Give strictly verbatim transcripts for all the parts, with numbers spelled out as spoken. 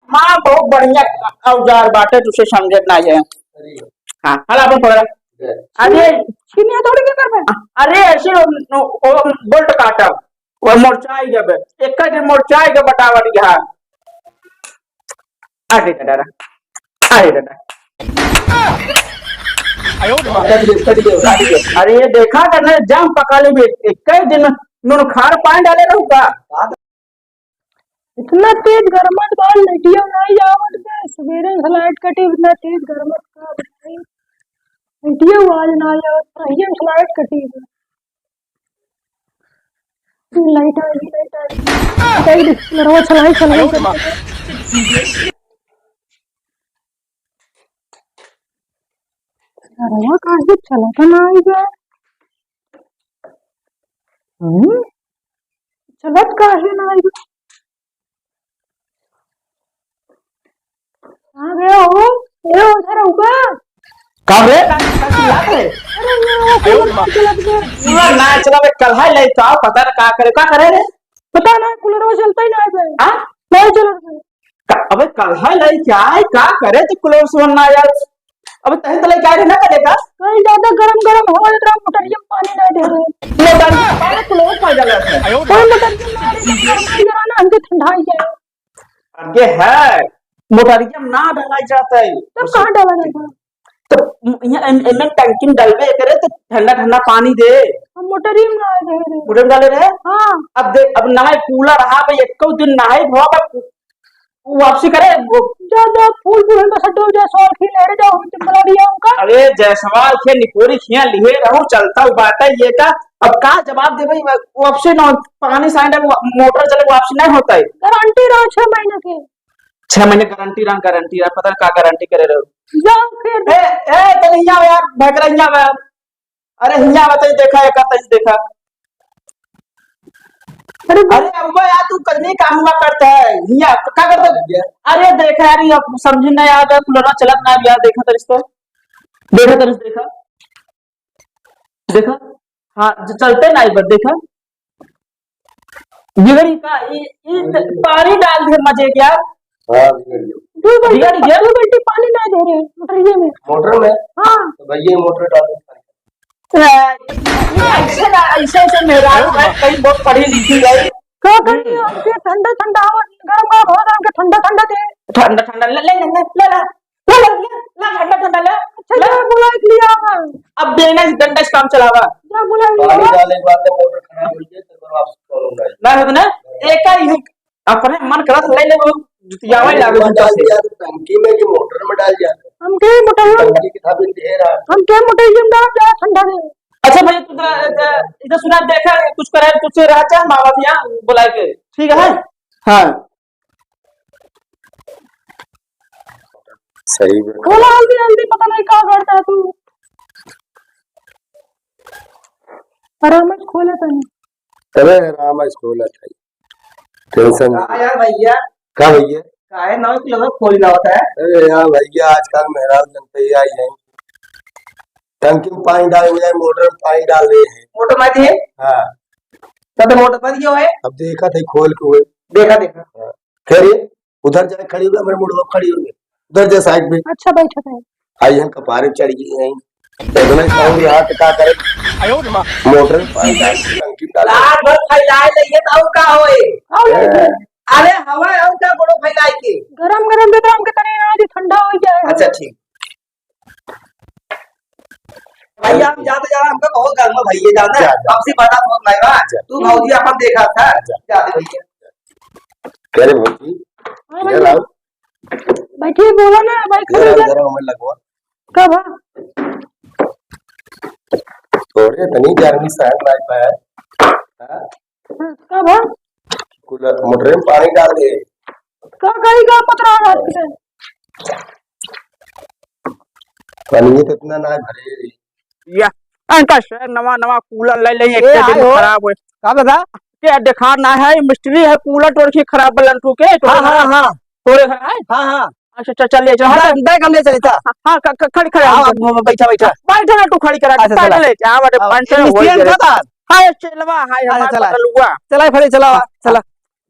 हाँ, बहुत बढ़िया औजार बाटे, तुसे समझत ना है। हाँ, हला अपन पकड़ा। अरे, छीनिया तोड़ के करबे? अरे, ऐसे वो, वो बोल्ट काटब, वो मोर्चाई जब, एक दिन मोर्चाई के बटावल यहाँ। अरे दादा, अरे दादा। अरे, ये देखा था ना, जाम पका लेबे, एक दिन में नून खार पानी डाले रहूँगा। इतना तेज गरमत बा, लाइटिया नाई आवत बा। सबेरे से लाइट कटी, इतना तेज गरमत का बताई। लाइटिया आज नाई आवत, रहिया से लाइट कटी बा। लाइट आ गई, लाइट आ गई। लाइट, लड़वा चलाई, चलाई, चलाई। लड़वा काहे चला तो ना आई बा? हम्म? चलत काहे ना आई बा? कहाँ गया हो? ए, उधर होगा। का रे? अरे, ये वो कूलर ना चलावे, कल है ले तो आओ, पता ना का करे, का करे रे? पता ना, कूलर वो चलता ही ना है। हाँ? नहीं चलता। का, अबे कल है ले क्या है, का करे तो कूलर से ना यार। अबे तहे तो ले क्या रे ना करे का? कहीं ज्यादा गरम गरम हो, इतना मोटरिया में पानी ना दे रहे। मोटरिया में पानी कूलर में पड़ जाला है। कोई मोटरिया में ना दे, गरम पानी जरा ना, हमके ठंडा ही जाए। अब ये है, मोटरिया में ना डाला जाता है। तब कहाँ डाला जाता है? तो यहाँ एम-, एम-, टंकी में डालबे करे तो ठंडा ठंडा पानी दे। हम मोटरिया में ना दे रहे। मोटर में डाले रहे? हाँ। अब देख, अब नवा कूलर रहा भाई, एको दिन नहाई धोआ बा, वो वापसी करे, वो जा, जा, फूल फूल में सब डूब जा, सवाल खेल रहे जाओ, हम चप्पल आ रही है उनका। अरे, जायसवाल के निकोरी खिया लिहे रहू, चलता हूँ बात है ये का, अब का जवाब दे भाई, वो वापसी ना, पानी साइन डाल, मोटर चले, वापसी नहीं होता है। गारंटी रहो छह महीने की। छह महीने गारंटी रहा, गारंटी रहा, पता नहीं का गारंटी करे रहो। जाओ फिर। ए, ए, तो नहीं आओ यार, भकरा नहीं आओ यार। अरे हियाँ बा, तनी देखा, एका तनी देखा। अरे, अरे अब्बा यार, तू कजनी का हुआ करता है? हियाँ का करता है? अरे देखा यार, ये अब समझी ना यार, कूलरवा चलत ना यार, देखा तनी तो। देखा तनी, देखा। देखा। हाँ, ज-, चलते ना एक बार, देखा। बिगड़ी का, ई, ई द-, पानी डाल दे मजे क्या? हाँ, बिगड़ गया। दो बाल्टी बिगड़ गया? दो बाल्टी पानी ना दे रहे मोटरिया में। मोटर में? हाँ। तो भैया, मोटर डाल दे। ए, ऐसे ना, ऐसे, ऐसे मेहरारू है, कहीं बहुत पढ़ी लिखी है। का करी, हम्म। हमके ठंडा, ठंडा हवा, गरम, गरम हवा, हमके ठंडा, ठंडा दे। ठंडा, ठंडा, ले, ले, ले, ले, ले, ले। ला, ला, ला, ला, ठंडा, ठंडा, ला। अच्छा, ला। जा, बुला के लिया आवा। अब बिना डंडा से काम चलावा। जा, बुला के लिया पानी आवा। डाले के बाद में मोटर खराब हो गई, तो फिर वापस कॉल होगा। ना होता ना, एक ही है, अपने मन करत ले ले, वो जुतियावे पानी लागे में जूता डाल से। दिया, तो टंकी में कि मोटर में डाल दिया? हम के मोटर में टंकी के था भी ढेर है। हम के मोटर में डाल दिया, ठंडा दे। अच्छा भाई, तू जरा, जरा इधर सुना, देखा, कुछ करे, तुझसे रहा, चाह मावा दिया, बुला के, ठीक है? हाँ। सही में। खोला जल्दी, जल्दी, पता नहीं का करता है तू। आराम से खोला तनी। अरे आराम से खोला था। टेंशन का यार भैया? का भैया? काहे नौ किलो में खोल ना होता है? अरे यार भैया, आजकल मेहरारू जनते ही आई है। टंकी में पानी डाल हो जाए, मोटर में पानी डाल रहे हैं। मोटर में थे? हाँ। तब तो मोटर बंद क्यों है? अब देखा थे खोल के हुए। देखा, देखा। हाँ। कह रही है, उधर जाए खड़ी हुई, मेरे मुड़वा खड़ी हुई। उधर जा साइड में। अच्छा, बैठा था। आई हम कपारे चढ़ गई हैं। इतना ही कहूँ यहाँ तो का करे? मोटर में पानी डाल के टंकी में डाल। रात भर फैलाए लइए तो और का होए? का होए? हैं? अरे हवा और का बड़ो फैलाए के? गरम गरम दे दो हमके तनी ना, आज ठंडा हो जाए। अच्छा, ठीक। भैया, हम जाते जा रहे, हमका बहुत गर्म है भैया, जाना है। जा, जा। हमसे बर्दाश्त होत नहीं बा। जा। तू भौजी अपन देखा था। जा। जा दे भैया। कह रहे भौजी, हाँ इधर भैया। आओ। बैठिए, बोलो ना, भाई, इधर खड़े आओ, हो जा। इधर आओ, मैं लगवा। कब है? थोड़े तनी गर्मी सहन नहीं पाया। हाँ? हाँ, कब है? कूलर, मोटरे में पानी डाल दे। का कही का पतरा रात के? पानी तो इतना ना भरे रे। या, इनका से नवा, नवा कूलर ले ले, एक ए, दिन आए हो। खराब होए। का बता? के देखा ना है, मिस्त्री है, कूलर तोर के खराब बा लंटू के, तोरे हाँ, घर हाँ, है? हाँ। तोरे घर है? हाँ, हाँ। अच्छा, चल, चल, ले, चल, हाँ, हट। बैग हम ले चले, चल। हाँ, हाँ, ख-, ख-, खड़ी, खड़ी, हाँ, हम हाँ, बैठा, बैठा। बैठा ना, तू खड़ी करा, अच्छा, बैठ चला। ले, क्या बात है, अब पाँच सौ ये हो मिस्त्री गया। का था? हाँ, ये चलवा, हाँ, ये अच्छा, हमारा चला। बदलुआ। चला, खड़ी, चला, हाँ, चला।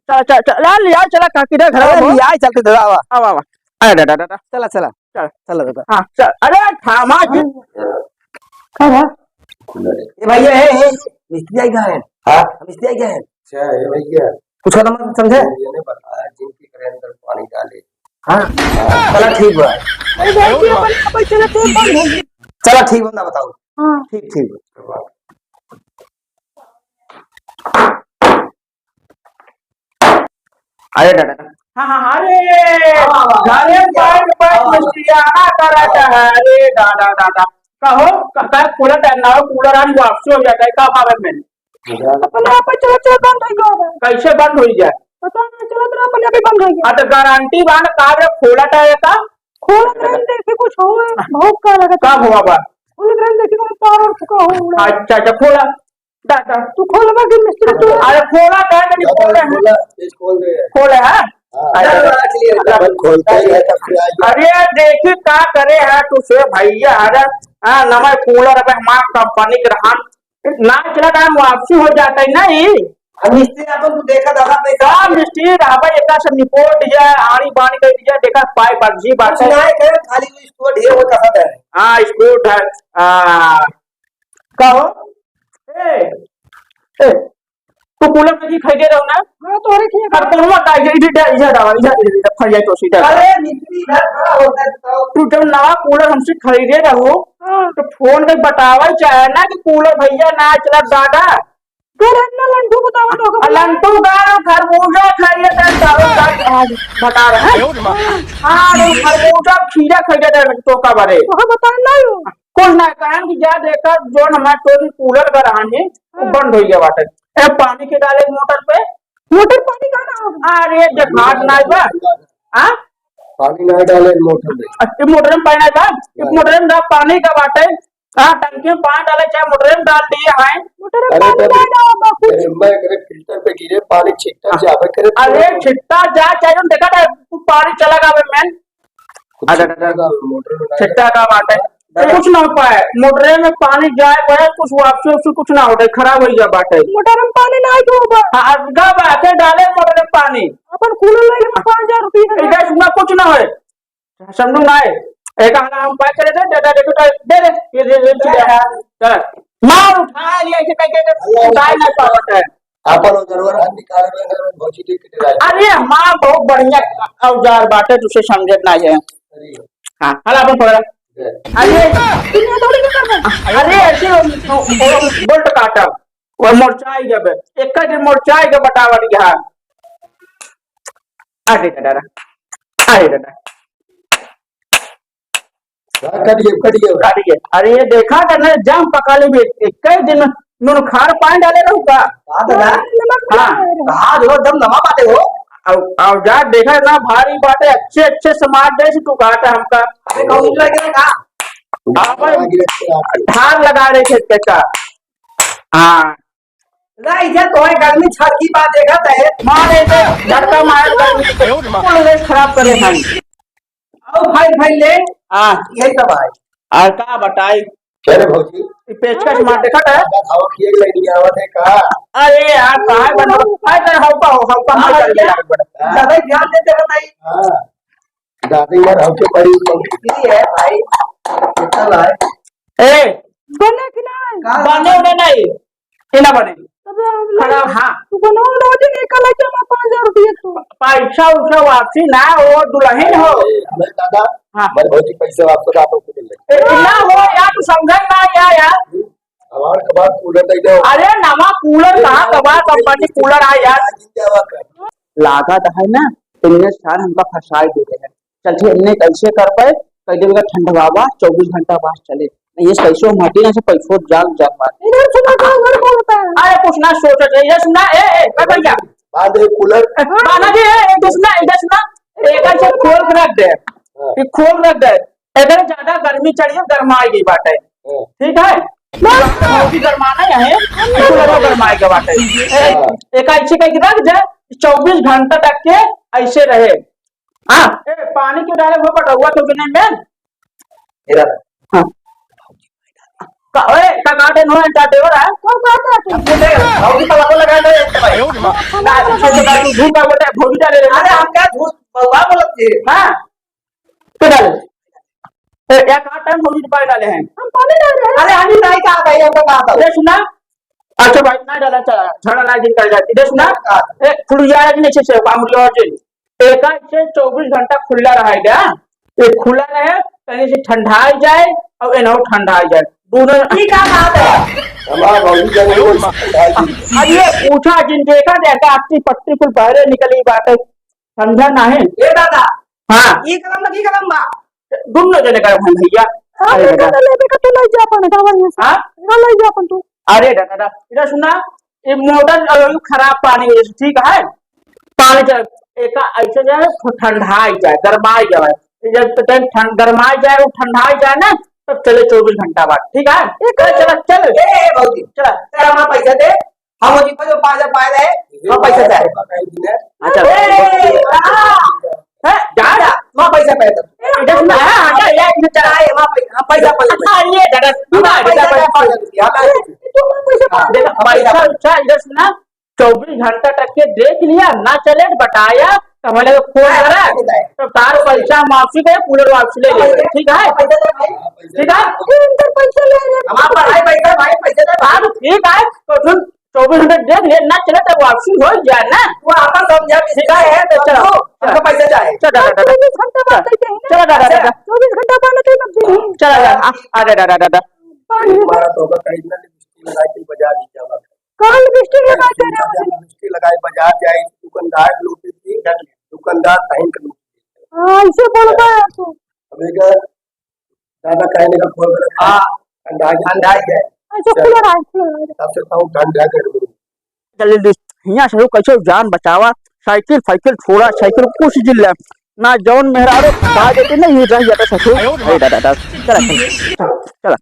चला, चला, चला, ले आ, चला, काकी रे, घर अरे, आओ। ले आ, चलते दादा, आवा। आवा, आवा। अरे, दादा, दादा। चला, चला। चल। चला, दादा। हाँ, चल। अरे, थामा जी। का बा? ए भैया, ए, ए, मिस्त्री आई गए हैं। हाँ? मिस्त्री आई गए हैं। अच्छा, ए भैया। कुछ तो मत समझे? ये नहीं बताया, जिनकी करें अंदर पानी डाले। हाँ? हाँ। चला, ठीक बा। अरे, भैया, अपन, अपन चला, तो बंद हो गई। चला, ठीक बा, ना बताओ। हाँ। ठीक, ठीक बा। अरे दादा, हाँ, हाँ, हाँ, अरे, हाँ, हाँ, हाँ। घरे बैठ, बैठ हाँ। मिस्त्रियाना करत है। अरे दादा, दादा, कहो, क-, का कूलर डालना हो, कूलर आज वापसी हो जाता है, का पावे में? दादा। अपने आप चला, चला, बंद हो गया। कैसे बंद हो जाए? पता नहीं, चला, तो अपने आप ही बंद हो गया। हाँ, तो गारंटी बान का रे, खोला था ये का? खोला था, देखी कुछ हो, भौंक का लगा था। का हुआ बा? खोला था, देखी कोई तार और फुका हो। अच्छा, अच्छा, खोला। दादा, तू खोलबा कि मिस्त्री तू? अरे खोला काहे नहीं दादा, खोले हैं? खोला, please खोल दे। खोले हैं? हाँ। अरे, दादा, रख लिए, दादा। अपन खोलते ही है, तब से आ गया। अरे देखी का करे है तू से भैया, अरे, हाँ, नमय कूलर अब हमार कंपनी के रहन, ना चला टाइम वापसी हो जाता है, नहीं? अब मिस्त्री अपन तू देखा दादा, पैसा हाँ, मिस्त्री रहबा, एका से निपोट दिया, आड़ी बांध के दिया, देखा पाइप अर्जी कुछ बाटे। ना है, करे, खाली वो स्पोर्ट है, वो कसा है। हाँ, स्पोर्ट है। आ, का हो? ए, ए, तू कूलर में की खरीदे रहो ना? हाँ, तोहरे की अब कौन बात आई? इधर, इधर, इधर आवा, इधर, इधर, इधर, फट जाए तो सीधा। अरे, मिस्त्री, इधर खड़ा होता है, बताओ। तू जब नवा कूलर हमसे खरीदे रहो, हाँ। तो फोन पे बतावा चाहे ना कि कूलर भैया ना चला दादा। फिर इतना लंठू बतावा तो आ, लंठू का खरबूजा खरीदे थे, दारू का आज बता रहे हैं। हाँ, तो खरबूजा खीरा खरीदे थे, तो का बरे। तो हम बता ना हो। कुछ ना, कहन कि जा देखा, जोन हमार तोरी कूलर बर आने, वो हाँ। बंद हो गया बाटे। ए, पानी के डाले मोटर पे। मोटर पानी का ना हो? अरे, देखात ना बा। हाँ? पानी ना डाले मोटर में। अच्छा, मोटर में पानी ना बा? ये हाँ। मोटर में ना पानी का बाटे। हाँ, टंकी में पानी डाले, चाहे मोटर में डाल दिए हैं। मोटर में अरे, पानी तो ना डाला, बस कुछ। अरे, मैं करे फिल्टर पे गिरे, पानी छिट्टा हाँ। जावे करे, अरे, पूरा छिट्टा जा, चाहे तुम देखा था, तू पानी चला गया, मैं कुछ अरे, छिट्टा अरे, का मोटर में ना छिट्टा का बाटे। अरे। कुछ ना हो पाए, मोटरे में पानी जाए पाए, कुछ वापसी वापसी कुछ ना होता, खराब हो गया बाटे। मोटर में पानी ना आए तो बा। हाँ, अब का बाटे, डाले मोटर में पानी। अपन कूलर ले ले, पाँच हजार रुपये का। इधर सुना कुछ ना है, समझू ना है। एक हाल हम बात करे थे, दे दे, दे दे, दे दे, ये दे दे, चल। मार उठा लिया, ऐसे कह के अल्लाह उठाए ना पावत है। आपन औजारवा हम निकाले में भौजी देख के डराए। अरे, हमार बहुत बढ़िया औजार बाटे, तुसे समझत ना है। अरे। हाँ, हला अपन पकड़ा। दे। अरे, अरे, ऐसे बोल्ट काटा, वो मोर्चाई जब, एक दिन मोर्चाई के बटावल यहाँ। अरे दादा, अरे दादा। हाँ, कट गए, कट गए। कट गए। अरे, ये देखा था ना, जाम पका ले भी, एक ही दिन में नून खार पानी डाले रहू का? हाँ, दादा। नमक हाँ। डाले रहो। कहाँ देखो, एकदम नमा बाटे हो। अब, अब जा देखा ना, भारी बाटे, अच्छे, अच्छे सामान दे से तू कहा था हमका। अरे, कहूँ उतरा के ना कहा। हाँ, भाई। हाँ, गिरे, गिरे, गिरे। धान लगा रहे थे, चाचा। हाँ। ना, इधर तो है, गर्मी छर की बात देखा था, ये। मारे तो झटका मार गर्मी के। कुल रेस खराब करे हैं। आओ भाई, भाई ले। हाँ। यही सब है। और का बताई? अरे भौजी। ये पेचकस मार देखा था? दादा खावा किए के नहीं आवत है का? अरे यार, कहाँ बन-, भाई, कर हल्का हो, हल्का हाँ, मार कर भैया। ले। ज्यादा ही ध्यान देते बताई। हाँ। दादी यार, हमके बड़ी पंक्ति है भाई। कितना लाए? ए, बने कि नहीं? का बने उन्हें नहीं। ये ना बने। तब हम लोग खराब, हाँ। तू बनाओ ना, वो दिन एक अलग जमा पाँच हजार रुपये तू। पैसा उसा वापसी ना हो, दुल्हन हो। अरे, हमें दादा, हाँ। हमारे भौजी पैसे वापस आप लोग को मिल रहे। ए, ना हो यार, तू समझा ना यार, यार। हमार कबाड़ कूलर दे दो। अरे, नवा कूलर कहाँ, कबाड़ कंपनी कूलर आ यार। लागत है ना, इनने सार हमका फंसाए दे रहे हैं। चल ठीक, इनने कैसे कर पाए, कह देवे का ठंडवा बा, चउबीस घंटा बाद चले। नहीं, ये कैसे हम हटी ना से पैसो जाग जाग मार। इधर सुना, का घर बोलता है? अरे, कुछ ना सोचत है, ये सुना, ए, ए, ए, भैया। बांध दे कूलर। बांधा जी, ए, ए, इधर सुना, इधर सुना। एक ऐसे खोल के रख दे। हाँ। ये खोल रख दे। अगर ज्यादा गर्मी चढ़ी है, गरमाई गई बात है। हाँ। ठीक है? बहुत ही गरमाना है, कूलर में गरमाई के बात है। ए, हाँ। एक ऐसे कह के रख दे, चउबीस घंटा तक के ऐसे रहे। हाँ, ए, पानी क्यों डाले हो पटौआ तो बिना में? मेरा। हाँ। ओए, का काटे नो, एंटरटेनर है? कौन काटे है तू? अब बोले, भौजी का लगा दे, एक भाई। ना, छोटे का तू झूठ का बोलता है, भौजी डाले रे। अरे, हम क्या झूठ, बउआ बोलत है। हाँ। तो डाले। ए, या का टाइम भौजी पानी डाले हैं? हम पानी डाल रहे हैं। अरे, हम ही नहीं कहा था, ये हमको कहा था। ये सुना? अच्छा भाई, ना डाला, चला, झगड़ा लाग दिन कर जाती। ये सुना? हाँ। ए, खुल जा रहा है कि नहीं, से, से, काम और जी। एका से चउबीस घंटा खुला रहेगा, ये खुला रहे, कहीं से ठंडाई जाए और एनहु ठंडाई जाए, दोनों। ई का बात है? हमारा भौजी का नहीं, वो ठंडाई दी। अब ये पूछा जिन देखा, देखा आपकी पट्टी कुल बहरे निकली बात है, समझा ना है? ए दादा, हाँ। ई कलम बा, ई कलम बा। दोनों जने का हम भैया। हाँ, अरे ये दादा। दादा, ले देखा, तू ले जा अपन, जावा यहाँ से। हाँ? ना ले जा अपन तू। अरे दादा, दादा, इधर सुना, ये मोटर और खराब पानी वजह से, ठीक है? पानी जब एका ऐसे जाए, तो ठंडाई जाए, गरमाई जाए। जब तो टाइम ठंड, गरमाई जाए, वो ठंडाई जाए ना, तब चले चउबीस घंटा बाद, ठीक है? एक चल, चल, चल। ए, ए, भौजी, चला। तेरा माँ पैसा दे, हम जी को जो पाँच हजार पाए रहे, हम पैसा दे। अच्छा। ए, हाँ। है, जा, जा, माँ पैसा पाए दे। इधर सुना, हाँ, हाँ, जा, जा, इधर चला। ए, माँ पैसा, हाँ, पैसा, पैसा, पैसा। हाँ, ये दादा, हाँ, सुना, पैसा, दादा, पैसा, पैसा। पैसा। तू माँ पैसा पाए दे। देखा, पैसा, पैसा। अच्छा, इधर सुना, चउबीस घंटा तक के देख लिया, ना चले तो बताया, तो हमारे को फोन हाँ, करा, बताया। तो तार पैसा वापसी दे, कूलर वापसी ले ले, ठीक है? पैसा दे भाई। ठीक है? ये अंदर पैसा ले रहे हैं। हमारा पढ़ाई पैसा, भाई, पैसा दे भाई। हाँ, तो ठीक है, तो सुन, चउबीस घंटा देख ले, ना चले तो वापसी हो जाए ना। वो आपन समझा, ठीक है? है, तो चलो, चलो। हमको पैसा चाहे। चलो, चलो, चलो। चउबीस घंटा बाद देते हैं ना। चलो, दादा, दादा। चउबीस घंटा बाद नहीं, तब देंगे। चलो, दादा। आ, अरे, दादा, दादा। पानी हमारा तो होगा, कहीं ना लिपस्टिक लगा के बाजार नहीं जावा। कहाँ लिपस्टिक लगा के रहे हो? लिपस्टिक लगाए बाजार जाए, दुकानदार लोग के लिए डर ले, दुकानदार बहन के लोग। हाँ, ऐसे बोलता है तू। अब एक दादा कहने का फोन कर रखा है। हाँ। अंदाज, अंदाज है। अच्छा, चल। खुला रहा है, खुला रहा है। तब से कहूँ ठंडा कर दो। जल्दी, हियाँ से हो, कैसे जान बचावा, साइकिल, फाइकिल छोड़ा, साइकिल कुछ जिल्ला ना, जौन मेहरारू खा देते ना, ये रह जाता ससुर। अरे दादा, दादा, चला, चला, चला, चला।